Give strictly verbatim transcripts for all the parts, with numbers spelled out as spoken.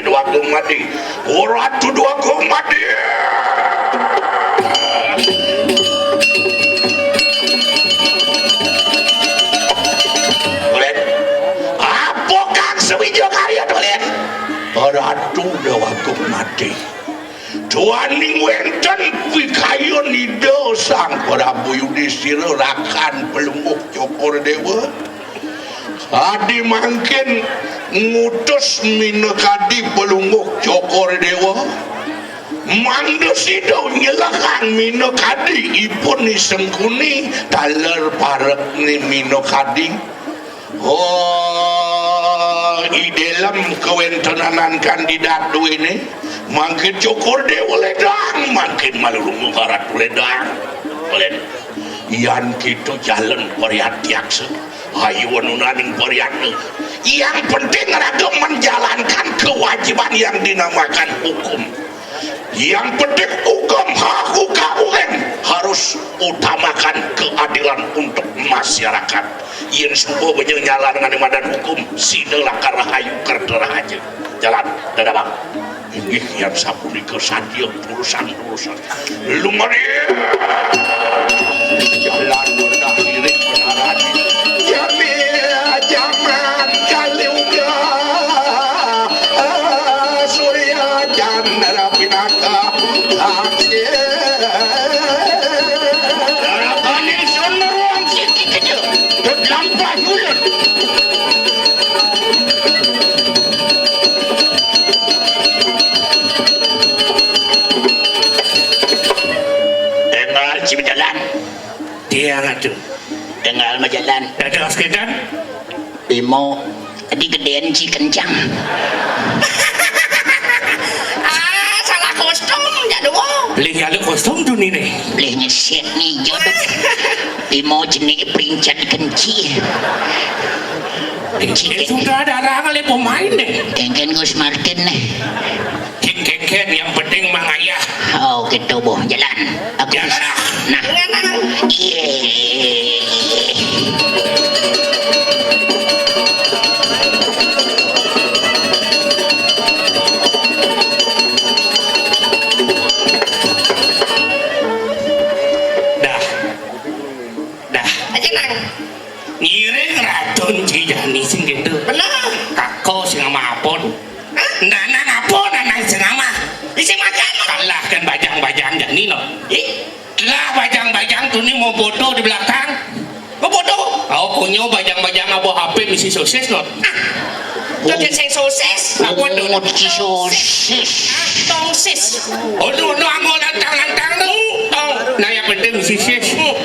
Déwa Agung Madé. Oh, Ratu Déwa Agung Madé. Ulin. Apa kang sawija karya, Ulin? Ratu Déwa Agung Madé. Duaning wénten pikayun Ida Sang Prabu Yudistira rakan Palungguh Cokor Déwa. Adi mangkin ngutus minakadi Palungguh Cokor Déwa. Mangda sida nyelekang minakadi ipun I Sengkuni taler parekné minakadi. Oh, I Délem kawéntenan kandidat duéné, mangkin Cokor Déwa ledang, mangkin malulungu Ratu ledang. Ulin. Yan kéto jalen pariatyaksa. Ayo anunaning pariatna. Yang penting raga menjalankan kewajiban yang dinamakan hukum. Yang penting hukum, hak hukum, ulin harus utamakan keadilan untuk masyarakat. Yén suba beja nyalanang ané madan hukum, sida lakar rahayu kerta rahaja. Jalan, dadabang. Inggih, yan sapunika sadia urusan-urusan. Lumadi. Jalan wendah iring menarani. Jami jaman Kali Yuga. Surya Chandra Pinaka. Aksi. Darabane sun meruang siki keja. Dut lampah bulut. Enggal ci bejalan. Tiang atuh. Enggal majalan. Dados kénten. Bimo, di gedén ci kencang. Ah, salah kostum, jadul. Beli ngalu kostum tuh nih nih. Beli nyesit nih, jodoh. Bimo jenik princet kenci. Kenci. Sutradara ngalih pemain deh. Kéngkén Gus Martin nih. Cing kéngkén, yang penting mah ngayah. Oh, gitu, boh. Jalan. Aku jalan, ah. Nah. Iya. Dah. Dah. Aja, Nang. Ngiring Ratu Enti jani sing gitu. Bener. Kako sing ama apun. Hah? Nanang apun, nanang sing ama. Isi makan. Kalah kan bajang-bajang jani no. Ih. Lah bajang-bajang tuh nih mau foto di belakang. Mau foto? Oh, punya bajang-bajang abu H P misi sosis no. Ah. Tuh sing sosis. Apa tuh? Oh, misi sosis. Ah, tongsis. Oh, tuh, no, anggo lantang-lantang tuh. Tong. Nah, yang penting misi sis. Hmm.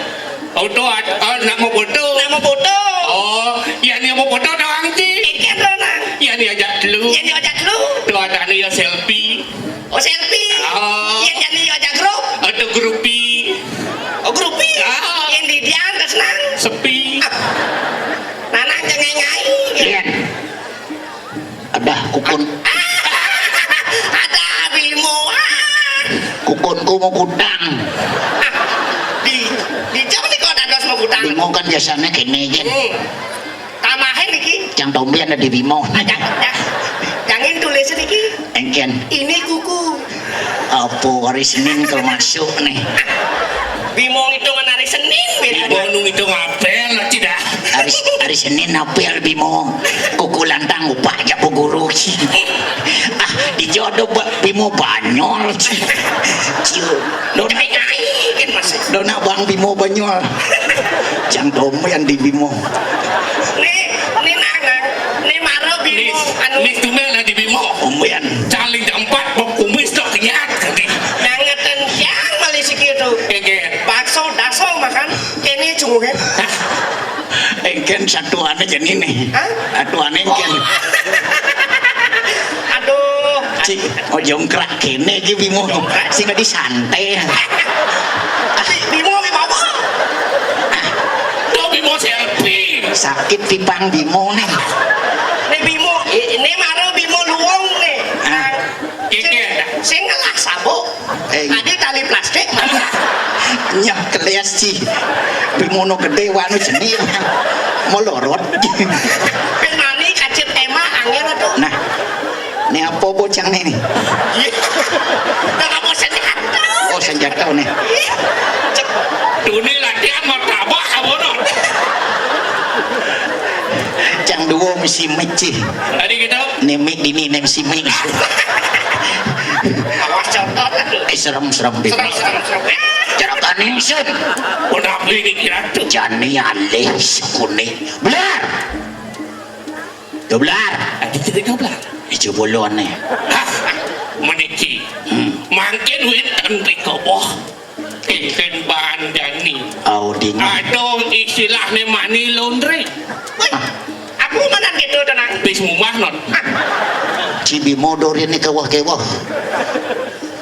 Auto at-, oh, nak mau foto. Nak mau foto. Oh, ya ni mau foto doang, Ci. Iya, doang. Ya ni ajak dulu. Ya ni ajak dulu. Tuh ada nih ya selfie. Oh, selfie. Oh. Ya ni ajak grup. Atau grupi. Oh, grupi. Ah. Yang di dia terus nang. Sepi. Ah. Nanang cengengai. Iya. Adah, kukun. Ada Bimo. Ah. Kukunku mau kudang. Di, di jam ni kok dados mau kudang. Bimo kan biasanya kene, Jen. Hmm. Tamahin iki. Cang tombian ada Bimo. Nah, jang, jang, jangin tulis iki. Engken. Ini kuku. Apa hari Senin kalau masuk nih? Bimo ngitungan hari Senin, Bimo. Bimo nu ngitung apel, tidak. Hari, hari Senin apel Bimo. Kuku lantang upak aja Bu Guru. Ah, dijodoh ba-, Bimo Banyol. Ciu. Dona, dona Bang Bimo Banyol. Cang tombian di Bimo. Nih, nih, Nang, Nang. Nih, maro Bimo. Nih, anu. Nih, tumben lah di Bimo. Tombian. Caling jam empat, bok kumis tok kenyat. Nang ngeten jang malih sekitu. Oke. Bakso, daso makan. Kene cunguhe. Engken satuane jani nih. Hah? Satuane engken. Oh. Aduh. Cik, oh jongkrak kene iki Bimo. Jongkrak. Sing adi santai. Bi-, Bimo ki apa? Tuh Bimo selfie. Sakit pipang Bimo nih. Nih Bimo, i-, ini maro Bimo luwung nih. Ah. Sing, sing ngelah sabuk. Eh. Tadi tali plastik, Mas. Nyah kelias, Ci. Bimono gedé wanu jeni. Melorot. Pin mani kacit ema angel tuh. Nah. Né apa bocang né ni? Iya. Dah apa senjata? Oh, senjata né. Iya. Cek. Dunia latihan martabak abono. Cang dua mesti mic cih. Tadi kita. Né mic dini né mesti mic. Awas contoh. Eh, serem, serem, Bib. Serem, serem, serem. Jarakan insun. Udah beli di kira tuh. Jani alih sekuné. Belar. Doblar. Adi cerita doblar. Ijo bolon né. Hah, meniki. Hmm. Mangkin wénten pikobah. Kéngkén bandani. Au dingin. Ada istilahné money laundry. Wih, aku manan gitu tenang. Bis mumah non. Cibi modorin nih kewah-kewah.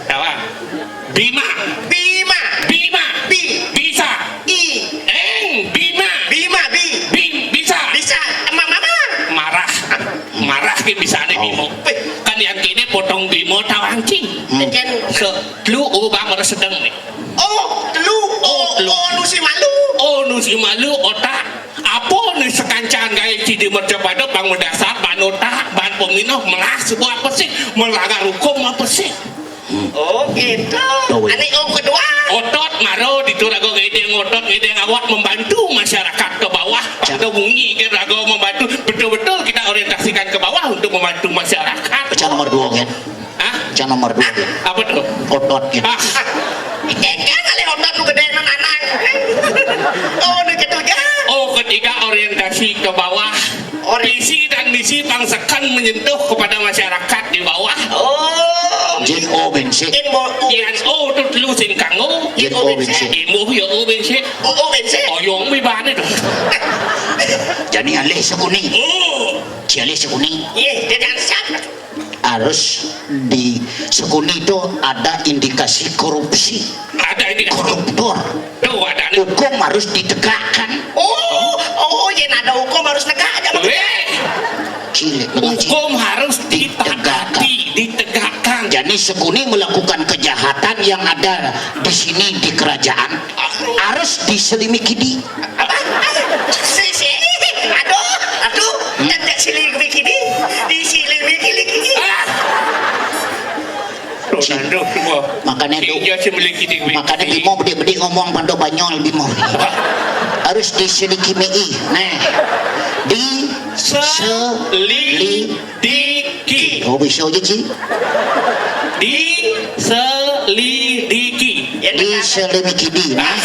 Tawa. Bima. Bima. Bima. Bi. Bisa. I. Eng. Bima. Bima. Bi. Bi. Bisa. Bisa. Mama. Marah. Marah ke bisa nih Bimo. Kan yang kini potong Bimo tawangcing. Kan se lu ubah merah sedang nih. Oh, lu. Oh, lu. Oh, nu si malu. Oh, nu si malu otak. Apa nih sekancan gaya cidi mercapada bang mendasar, ban otak, ban peminoh, melah sebuah apa sih? Melanggar hukum apa sih? Oh gitu. Ané oh kedua. Otot maro ditu raga ngedeng otot ngedeng awak membantu masyarakat ke bawah. Pada bunyi ke raga membantu betul-betul kita orientasikan ke bawah untuk membantu masyarakat. Can nomor dua kan? Hah? Can nomor dua kan? Apa tuh? Otot kan? Ah. Ikan kali otot lu gedé nang anak. Oh, ini ketiga. Oh, ketiga orientasi ke bawah. Visi dan misi bangsakan menyentuh kepada masyarakat di bawah. Oh. Jin O bensin. Jin O itu lu sing kanggo. Jin O bensin. Imbuh ya O bensin. O O bensin. Oyong mi bane dong. Jadi alih sekuning. Oh. Si alih sekuning. Iya, dia jangan siap. Harus di sekuning itu ada indikasi korupsi. Ada indikasi koruptor. Tuh ada nih. Hukum harus ditegakkan. Oh, oh, yang ada hukum harus tegak aja. Cilik. Hukum harus ditegakkan. Ditegakkan. Jadi sekuning melakukan kejahatan yang ada di sini di kerajaan harus diselimiki di. Apa? Si si. Aduh, aduh. Tante silimiki di. Di silimiki liki. Makanya tuh. Makanya Bimo bedik-bedik ngomong pada Banyol Bimo. Harus diseliki mei. Nah. Di seliki. Oh bisa aja Ci. Diseliki. Diselimiki di. Nah.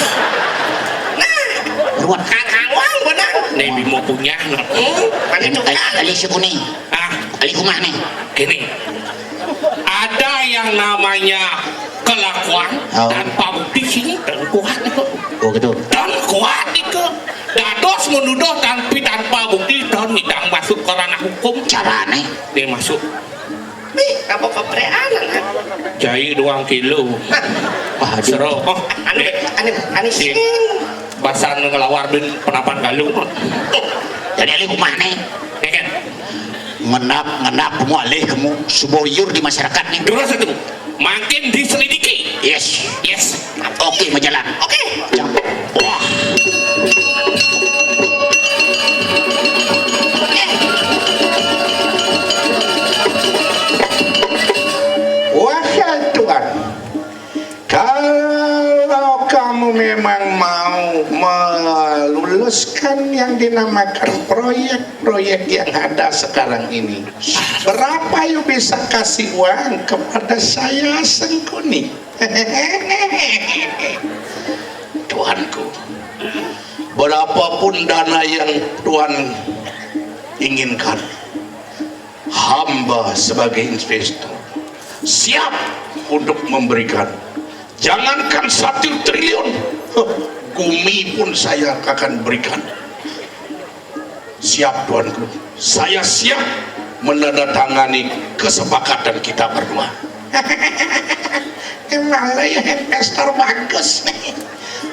Ruwet. Kang Hawang benar. Nih Bimo punya no. Hmm, pakai tukang. Ali sekuning. Ah, ali kumah nih. Gini. Ada yang namanya kelakuan tanpa bukti sini dan kuat itu. Oh gitu. Dan kuat itu. Dados menuduh tanpa tanpa bukti dan ngidang masuk ke ranah hukum. Carane? Dia masuk. Nih, apa kepreanan? Jai doang kilo. Wah, sero. Oh, anu, anu, anu sing. Basan ngelawar bin penapan galung. Jadi ali kumah nih. Ya kan? Ngenap ngenap kamu alih kamu subur liur di masyarakat nih. Terus itu makin diselidiki. Yes. Yes. Oke, majalan. Oke. Wah. Wahai Tuhan, kalau kamu memang mau meluluskan yang dinamakan proyek-proyek yang ada sekarang ini, berapa you bisa kasih uang kepada saya Sengkuni? Tuhanku, berapapun dana yang Tuhan inginkan, hamba sebagai investor siap untuk memberikan. Jangankan satu triliun, bumi pun saya akan berikan. Siap, Tuanku. Saya siap menandatangani kesepakatan kita berdua. Malah ya investor bagus.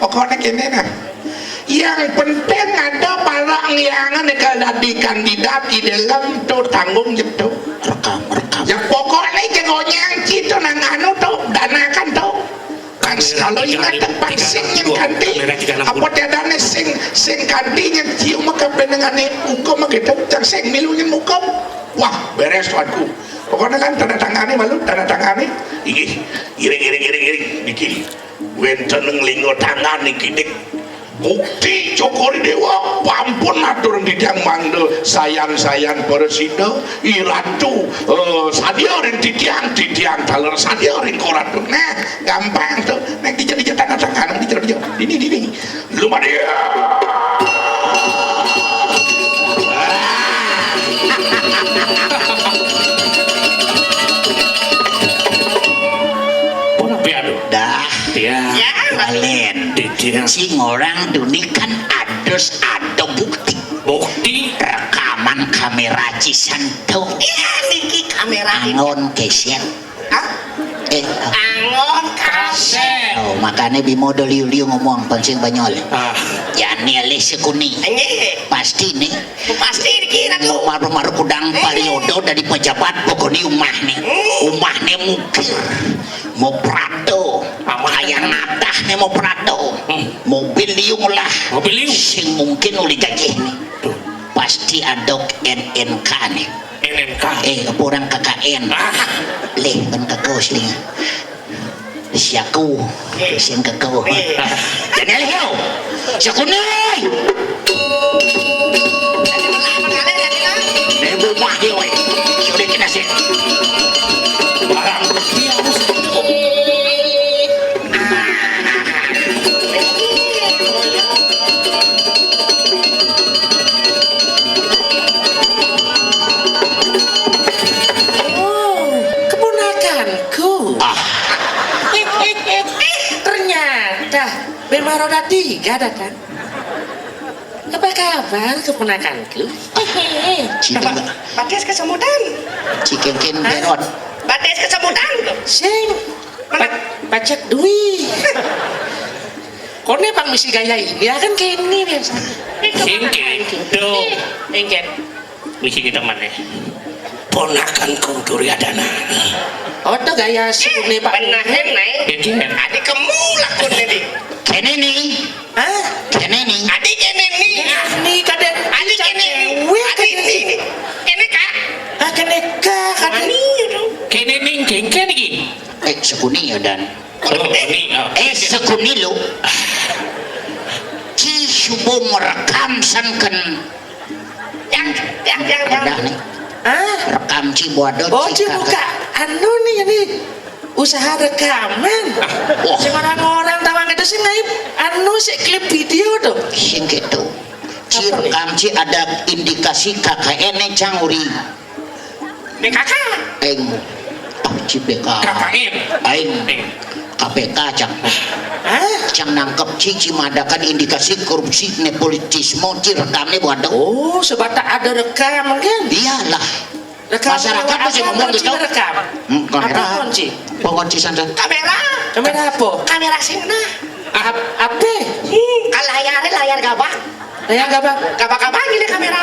Pokoknya gini nah. Yang penting ada para ngiangan kalau dadi kandidat di dalam tuh tanggung jawab tuh. Rekam, rekam. Ya pokoknya jago nyangki tuh nang anu tuh, danakan tuh. Kan kalau ingat tempat sing yang kanti, apa tiadane sing sing kanti yang cium ke penengane hukum gitu, cang sing milu yang hukum. Wah, beres tuanku. Pokoknya kan tanda tangane malu, tanda tangane. Inggih, iring, iring, iring, iring. Niki. Wénten ing lingga tangan niki, Dik. Bukti Cokor I Déwa pampun matur titiang mangda sayan-sayan prasida, I Ratu, eh, sadia ring titiang, titiang taler sadia ring Ko Ratu. Nah, gampang to. Nah, dija, dija tanda tangan, dija, dija. Dini, dini. Lumadia. Pun api aduh. Dah. Ya. Ya. Balen. Dija. Sing orang duni kan adus ada bukti. Bukti. Rekaman kamera ci santo. Iya, niki kamera. Angon keset. Hah? Eh, angon kaset. Oh, makanya Bimo do liu-liu ngomong, pancing banyol. Ah. Jani alih sekuni. Nggih. Pasti nih. Pasti niki, Ratu. Maru-maru kudang pariodo dari pejabat, pokoknya umah nih. Hmm. Umah nih mukir. Mau prato. Amat. Kaya nadah nih mau prato. Hmm. Mobil liu lah. Mobil liu. Sing mungkin uli gajih nih. Tuh. Pasti adok N N K nih. N N K. Eh, apa orang K K N? Ah. Leh, kan kakak asli. Siaku. Eh. Siang kakak. Eh. Jadi leh, yo. Siaku nih. Nih, bumah dia, weh. Sudah kena sih. Barang bukti harus. Oh, keponakanku. Ah. Ternyata memang roda tiga datang. Apa kabar keponakanku? Cik, Apa? Batis kesemutan. Cikengken. Hah? Berot. Batis kesemutan. Sing. Mana? Pa-, pacak dui. Kone pang misi gaya ini, ya kan kayak ini biasa. Sing gitu. Engket. Misi kita mana? Ponakan kong Duryadana. Oh, tuh gaya sini, Pak. Benahin, naik. Iya. Adi kemu lakun ini. Kene nih. Hah? Kene nih. Adi kene nih. Ini kadang Adi kene nih. Cewek Adi kadang ini. Ini kak. Ah, kene kak, kadang. Ani, aduh. Kene nih, kengken iki. Eh, sekuni ya, Dan. Oh, ini, oh. Eh, sekuni lo. Ci subo merekam sangken. Yang, yang, yang, yang. Udah nih. Hah? Rekam ci buat. Oh, ci buka. Anu nih, ini usaha rekaman. Wah. Sing orang-orang tawang itu sih naik anu sih klip video tuh. Sing gitu. Ci rekam ci ada indikasi K K N nih, cang uri. B K K. Eng. Ah, ci B K. K K N. Aing. Eng. K P K, cang. Hah? Cang nangkep ci, ci madakan indikasi korupsi, nepotisme, ci rekamnya buat. Oh, sebatas ada rekam kan? Iyalah. Rekam. Masyarakat masih ngomong gitu. Rekam. Hmm, kamera. Apa kunci? Apa kunci santan? Kamera. Kamera apa? Kamera sing nah. Ap-, apa? Hmm, kan layarnya layar gabah. Layar gabah. Gabah-gabah gini kamera.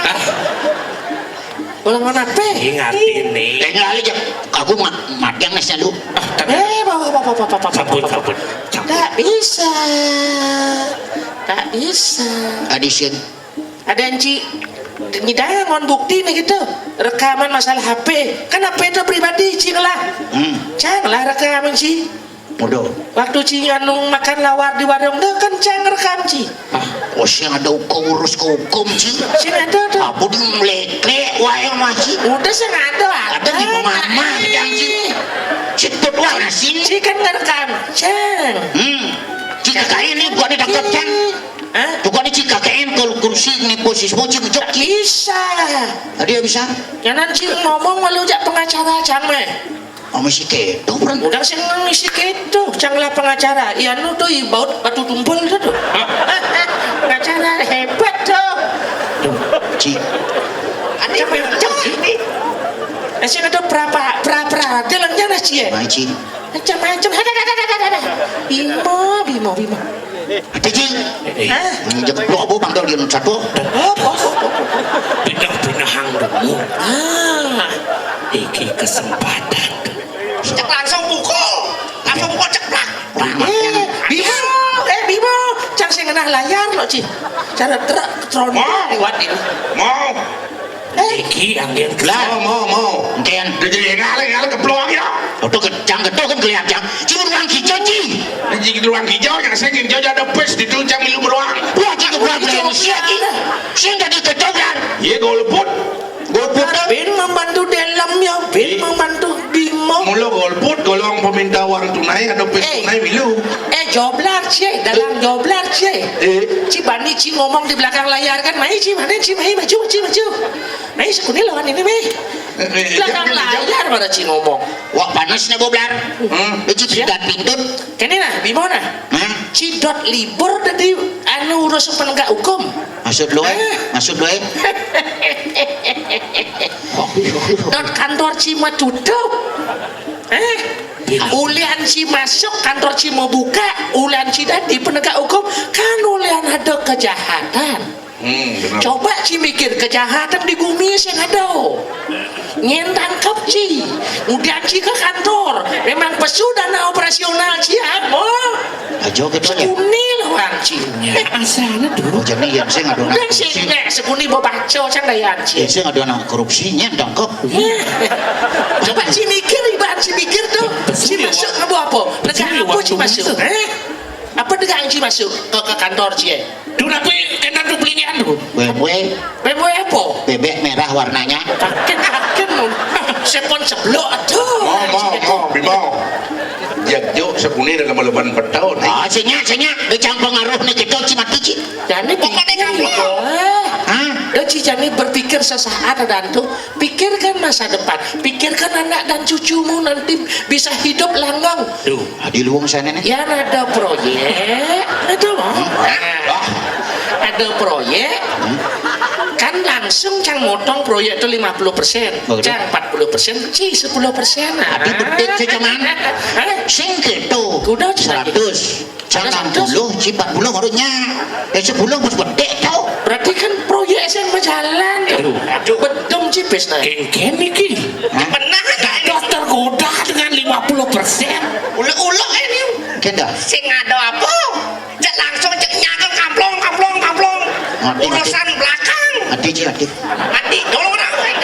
Ulang mana apa? Ingatin nih. Eh, ngali aja. Aku ma-, mati yang nasi lu. Ah, tapi Eh, bawa, bawa, bawa, bawa, bawa, bawa. Sabun, sabun. Sabun. Tak bisa. Tak bisa. Adisin. Ada yang ci, ngidangan bukti nih gitu. Rekaman masalah H P. Kan H P itu pribadi, ci lah. Hmm. Janganlah rekaman, ci. Udah. Waktu ci anu makan lawar di warung tuh kan cang rekam, ci. Ah, oh, sing ada hukum, urus ke hukum, ci. Sing ada tuh. Apa di melekle wae masih. Udah sing ada. Ada di mama yang ci. Ciput wae sini. Ci kan ngerekam, cang. Hmm. Ci K K N ini bukan ditangkap, cang. Hah? Bukan ci K K N kalau kursi nepotisme, ci ngejok, ci. Bisa. Tadi ya bisa. Jangan ci ngomong malu jak pengacara, cang meh. Oh, mesti kedo, Bren. Udah sing ngisi kedo, cang lah pengacara. Iya, nu tuh ibaut batu tumpul tuh, tuh. Pengacara hebat tuh. Tuh, ci. Ada macam ini. Eh, sing ada pra-pra, pra-pra. Dia lang jana, ci, ya? Mai, ci. Macam-macam. Ada, ada, ada, ada, ada. Bima, Bima, Bima. Ati, ci. Hah? Nginjek blok apa, Bang Dol, yang satu? Apa, apa, apa, apa? Pindah-pindah hang dulu. Ah. Iki kesempatan. Cek langsung pukul. Langsung pukul ceplak. Eh, Bima, eh, Bima. Cang sing ngenah layar lo, ci. Cara truk trondol Mau. Liwat ini. Mau. Eh, Iki anggen. Lah, mau, mau, mau. Enten. Udah jadi ngalah, ngalah keblok ya. Udah kejang, ketok kan kelihatan. Cuma ruang hijau, Ci. Jadi ruang hijau yang saya ingin jauh ada pes di tu jam lima ruang. Wah, Ci, keblok, Ci, keblok, Ci. Sing jadi ketok, kan? Iya, golput. Golput, kan? Bin membantu dalam ya, bin membantu Bimo. Mula golput, golong peminta uang tunai, ada pes Eh. tunai milu. Eh, joblar, Ci, dalam joblar, Ci. Eh. Ci bani, Ci ngomong di belakang layar kan, mai, Ci, mana, Ci, mai, maju, Ci, maju. Mai, sekuni lawan ini, mai. Eh, eh, Belakang jam, jam, jam. layar pada Ci ngomong. Wah, panas nih, Boblar. Hmm. Itu Siap. tidak pintun. Kene nah, Bimo nah. Hmm. Ci dot libur tadi anu urus penegak hukum. Maksud lo, eh? Eh. Maksud lo, eh? Dot kantor Ci mah tutup. Eh? Ulian Ci masuk, kantor Ci mau buka, ulian Ci tadi penegak hukum, kan ulian ada kejahatan. Hmm, benar. Coba Ci mikir, kejahatan di gumi sing ada. Nyen tangkep Ci, udah Ci ke kantor. Memang pesu dana operasional Ci, ah, oh. Aja kita ya. Sekuni lawan Ci. Ya, asana tuh. Oh, jadi yang saya ngadu Udah anak Ci, korupsi. Nek, sekuni bawa baca, cang dayan Ci. Yang saya ngadu anak korupsi, nyen tangkep. Iya. Coba Ci mikir, ibarat Ci mikir tuh. Ci masuk ngebu apa? Negara apa Ci masuk? Eh? Apa negara Ci masuk ke, ke kantor Ci, eh? Duh, tapi enak tuh pilihan tuh. B M W. B M W apa? Bebek merah warnanya. Kakin, kakin, sepon seblok, aduh. Mau, mau, mau, Bimo. Jak juk sepuni dalam leban petau nih. Ah, senya, senya. Kejang pengaruh nih kita, Ci mati, Ci. Jani Pokoknya pikir kamu. Hah? Dah, Ci, jani berpikir sesaat ada antu. Pikirkan masa depan. Pikirkan anak dan cucumu nanti bisa hidup langgeng. Tuh. Ah, di luung sana nih. Ya, ada proyek. Ada, Bang. Wah. Ada proyek. Kan langsung cang motong proyek itu lima puluh persen. Betul. Cang empat puluh persen, Ci sepuluh persen. Nah. Tapi bedik sih, cuman. Hah? Sing gitu. Kuda, Ci, lagi. Seratus. Cang Ada enam puluh, seratus. Ci empat puluh barunya. Ya, sepuluh bos bedik tau. Berarti kan proyek sing berjalan. Aduh, aduh. Bedong Ci pis, nah. Kengken iki. Hah? Benar, Ci. Tergoda dengan lima puluh persen. Ulek-ulek ini. Kenda. Sing ada apa? Cek langsung cek nyakel kamplong, kamplong, kamplong. Mati, mati. Urusan belakang. Mati, Ci, mati. Mati, tolong orang.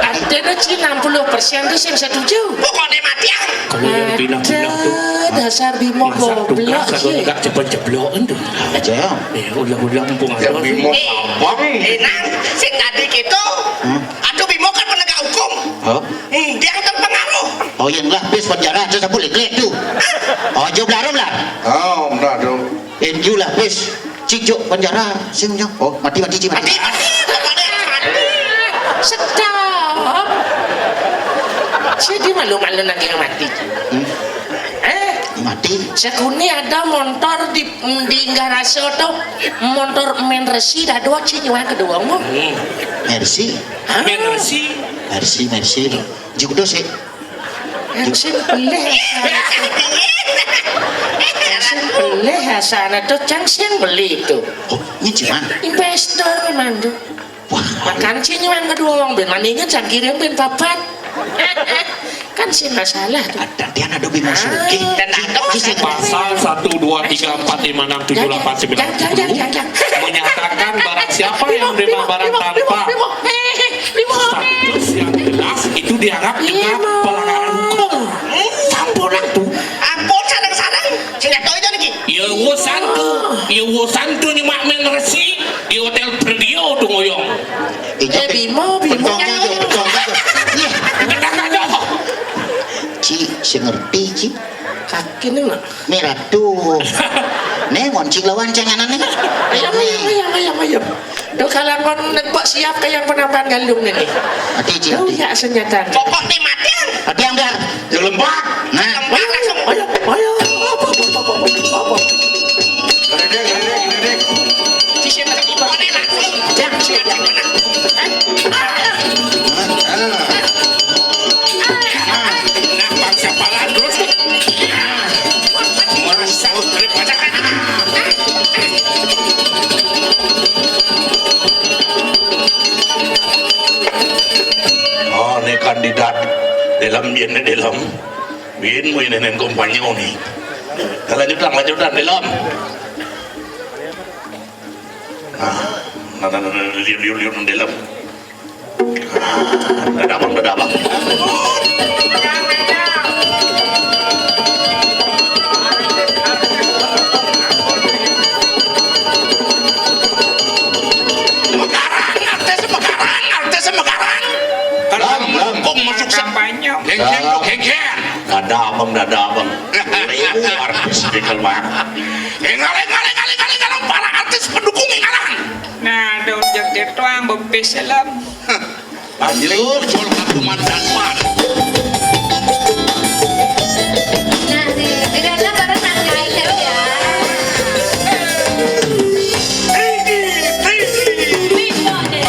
Artinya Ci enam puluh persen tuh sing setuju. Pokoknya mati, ah. Kalau yang pindah-pindah tuh. Ada dasar Bimo goblok, Ci. Masa tugas agak cepet-ceplokan tuh. Aja. Eh, ulang-ulang mumpung ada. Bimo Eh, abang. Eh, Nang, sing tadi gitu. Hmm? Aduh, Bimo kan penegak hukum. Oh? Hmm, dia yang terpengaruh. Oh, yang lah, bis penjara, terus apa lagi tuh? Oh, jauh belum lah. Oh, benar tuh. Inju lah, bis. Cijuk penjara, sing nyok. Oh, mati, mati, Ci, mati. Mati, mati, pokoknya mati. Stop. Jadi malu-malu nanti yang mati. Hmm? Eh? Mati. Sekuni ada montor di, di Inggaraso tuh. Montor men resi dah dua Ci nyuan kedua mu. Hmm. Mercy. Ah. Men resi. Mercy, Mercy. Jukdo sih. Yang sing beli. Yang sing beli asana tuh, cang sing beli itu. Oh, ini cuman. Investor memang tuh. Wah. Makan Ci nyuan kedua wong ben, mendingan cang kirim ben papat. Kan sih masalah tuh. Ada, dia ada Bimo Sugih. Ah, dan Ci, ada Ci, sing Pasal satu, dua, tiga, empat, lima, enam, tujuh, delapan, sembilan, sepuluh menyatakan barang siapa yang menerima barang tanpa Bimo, Bimo, eh, eh, Bimo. Status yang jelas itu dianggap juga Bimo. Pelanggaran hukum. Sampun lah tuh. Ampun, sareng-sareng. Sing tahu itu niki. Ya urusan tuh, ya urusan tuh nyemak men resi di hotel Perdio tuh ngoyong. Eh, Bimo, Bimo. Betul juga, betul juga. Iya. Benar aja. Ci, sing ngerti, Ci. Kaki nih, Mak. Nih, Ratu. Nih, ngoncing lawan cenganan nih. Ayam, ayam, ayam, ayam, ayam. Duh, kalau ngon nekbok siap ke yang penambahan galung nih. Hati, Ci, Duh, hati. Ya senjata. Pokok nih matian. Hati yang biar. Yang lembak. Nah. Lembak langsung. Ayo, ayo. Apa, apa, apa, apa, apa? Geledek, geledek, geledek. Di sini lagi, Bang. Pokoknya langsung. Jangan, jangan, jangan. Ah, ah. Nah, bangsa pala terus tuh. Merusak daripada Oh, ini kandidat dalam, ini dalam. Win, win, ini kampanye nih. Lanjutan, lanjutan, dalam. Nah, nah, nah, nah, nah, liur, liur, liur, dalam. Dadabang, dadabang. Megarang, artis Megarang, artis Megarang. Lam, lam. Kok masuk sa-, kampanye. Geng, geng, geng, geng. Dadabang, dadabang. Ribu artis di keluar. Engal, engal, engal, engal, engal, para artis pendukung engalang. Nah, dong, jak dia tuang, bepis, Lam. Lanjut, Sol Kakuman dan Pan. Nah, nih, tidak ada para tangkai kerja. Tinggi, tinggi. Wih, kok deh.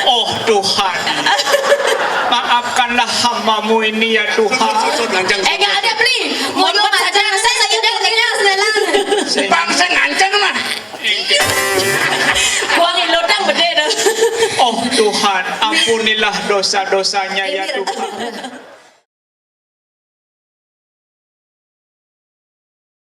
Oh Tuhan, maafkanlah hamba-Mu ini ya Tuhan. Sut, sut, sut, lancang, sut, eh, nggak ada, sut. Beli. Mau lupa aja, saya, saya udah kenyang, Nelang. Bangsa ngancang mah. Kuang ilodang bede dah. Oh Tuhan, ampunilah dosa-dosanya ya Tuhan.